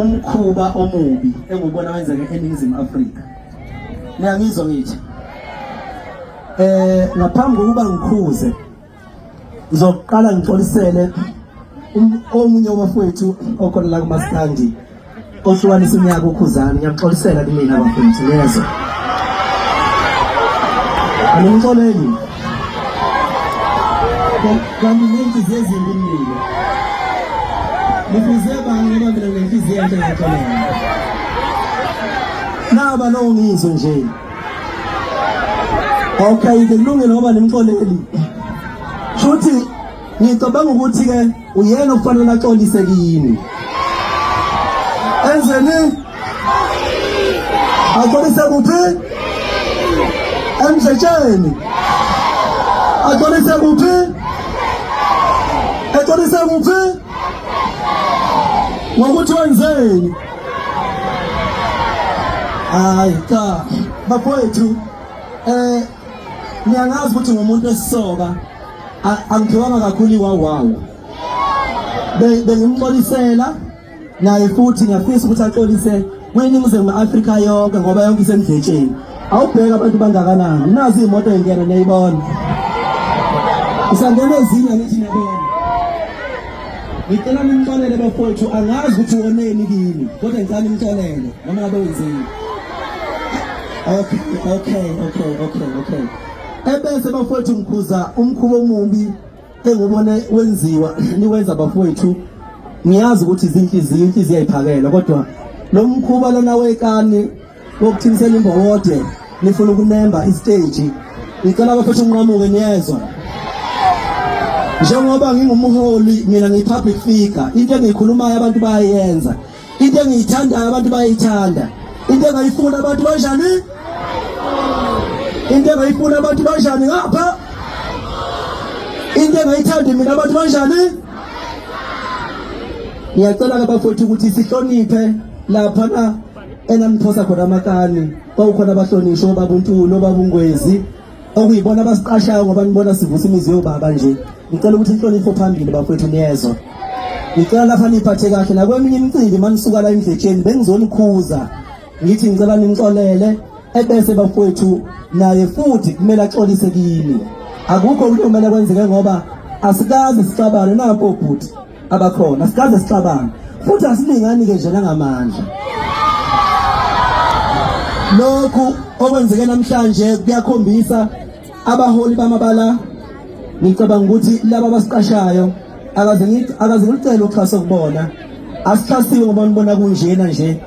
Umkhuba omubi engiwubona wenzeka eNingizimu Afrika. Niyangizwa ngithi ngaphambi kokuba ngikhuze ngizoqala ngixolisele omunye wabafowethu okhona la kumaskandi ohlukanisa unyaka ukhuzani. Ngiyakuxolisela kumina bafowethu, niyezwa? Animxoleli kanti nenhliziyo ezimbi nina nifuze bani ngoba mina nginenhliziyo enhle ngiyaxolela naba lowo ngizwe nje. Okay, ke kulungile ngoba nimxoleli. Shuthi ngicabanga ukuthi ke uyena okufanele axolise kini. Enzeni? Axolise kuphi? Emdletsheni. Axolise kuphi? Axolise kuphi? Ngokuthi wenzeni? Hayi cha bafowethu, ngiyangazi ukuthi ngumuntu esisoka, angiphiwanga kakhulu iwawawu. Bengimxolisela naye futhi ngiyafisa ukuthi axolise kwiNingizimu Afrika yonke ngoba yonke isemdletsheni. Awubheka abantu bangakanani, nazi iy'moto ey'ngena niyayibona, isangena ezinye ngithi niyabona. Ngicela nimxolele bafowethu, angazi ukuthi woneni kini kodwa ngicela nimxolele noma ngabe wenzeni. Okay. Ebese bafowethu ngikhuza umkhuba omubi engubone wenziwa niwenza bafowethu. Ngiyazi ukuthi izinhliziyo inhliziyo ayiphakela, kodwa lo mkhuba lona wekani wokuthinisela imbowode nifuna ukunemba istage, ngicela bafowethu unqamuke, niyezwa? Njengoba ngingumholi mina ngiyi-public figure, into engiyikhulumayo abantu bayayenza, into engiyithandayo abantu bayayithanda, into engayifuna abantu banjani, into engayifuna abantu banjani ngapha, into engayithandi mina abantu banjani. Ngiyacela ke bafowethu ukuthi sihloniphe lapha na enaniphosa khona amakani, kwakukhona abahlonishwa obaba uNtuli, obaba uNgwezi, okuyibona abasiqashayo ngoba nibona sivusa imizi yobaba nje. Ngicela ukuthi inhlonipho phambili bafowethu, niyezwa? Ngicela lapha niphathe kahle nakweminye imicimbi manisuka la endletsheni bengizonikhuza ngithi ngicela nimxolele. Ebese bafowethu naye futhi kumele axolise kimi. Akukho into kumele kwenzeke ngoba asikaze sixabane nampo bhuti abakhona, asikaze sixabane futhi asilingani ke nje nangamandla. Lokhu okwenzeke namhlanje kuyakhombisa abaholi bamabala. Ngicabanga ukuthi laba abasiqashayo akaze ngicela uxhaso kubona, asixhasiwe ngoba nibona kunjena nje.